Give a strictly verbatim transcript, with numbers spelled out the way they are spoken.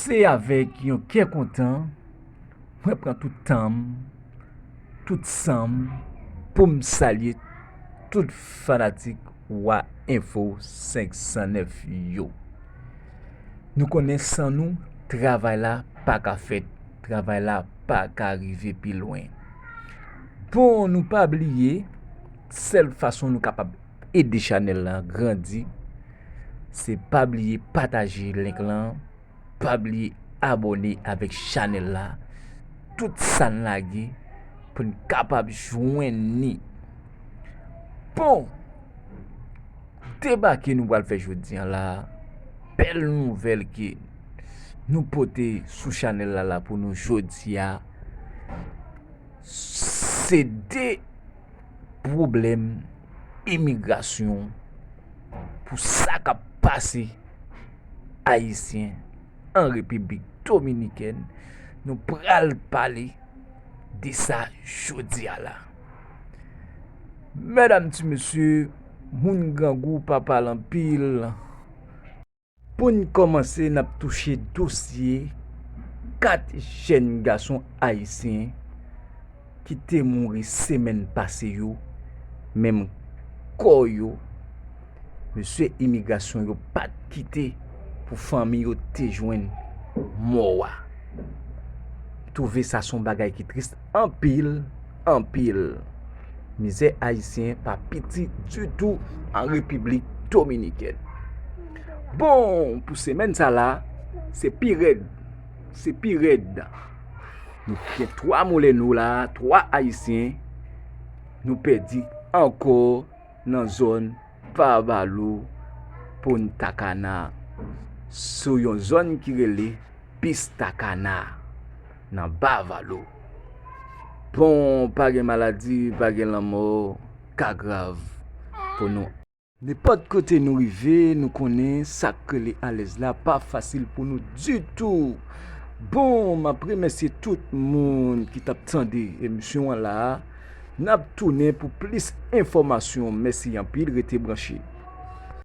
Se avèk yon kè kontan mwen pran tout tan m, tout san m pou m salye tout fanatik Wa Enfo senk san nèf yo. Nou konnen san nou, travay la pa ka fèt, travay la pa ka rive pi lwen. Bon, nou pa bliye, sèl fason nou kapab ede chanèl la grandi, se pa bliye pataje link lan, pa bliye abòne avèk chanèl la. Tout sa n lage pou n kapab jwenn ni. Bon, deba ke nou pral fè jodi a la, bèl nouvèl ke nou pote sou chanèl la la pou nou jodi a, se de pwoblèm imigrasyon pou sa k ap pase Ayisyen an Repiblik Dominikèn. Nou pral pale de sa jodi a la. Medam, ti mesye, moun grangou pa pale anpil. Pou n kòmanse, n ap touche dosye kat jèn gason ayisyen ki te mouri semèn pase yo, menm kò yo, mesye imigrasyon yo pa t kite pou fanmi yo te jwenn mò a. M twouve sa se yon bagay ki tris anpil, anpil. Mizè ayisyen pa piti ditou an Repiblik Dominikèn. Bon, pou semèn sa la, se pi rèd. Se pi rèd. Nou gen twa molèno la, twa ayisyen, nou pèdi ankò nan zòn Bavalo, Punta Cana, sou yon zòn ki rele Pista Cana, nan Bavalo. Bon, pa gen maladi, pa gen lanmò, ka grav pou nou. Nenpòt kote nou rive, nou konnen sa k rele alèz la pa fasil pou nou ditou. Bon, m ap remèsye tout moun ki t ap tande emisyon an la. N ap tounen pou plis enfòmasyon. Mèsi anpil, rete branche.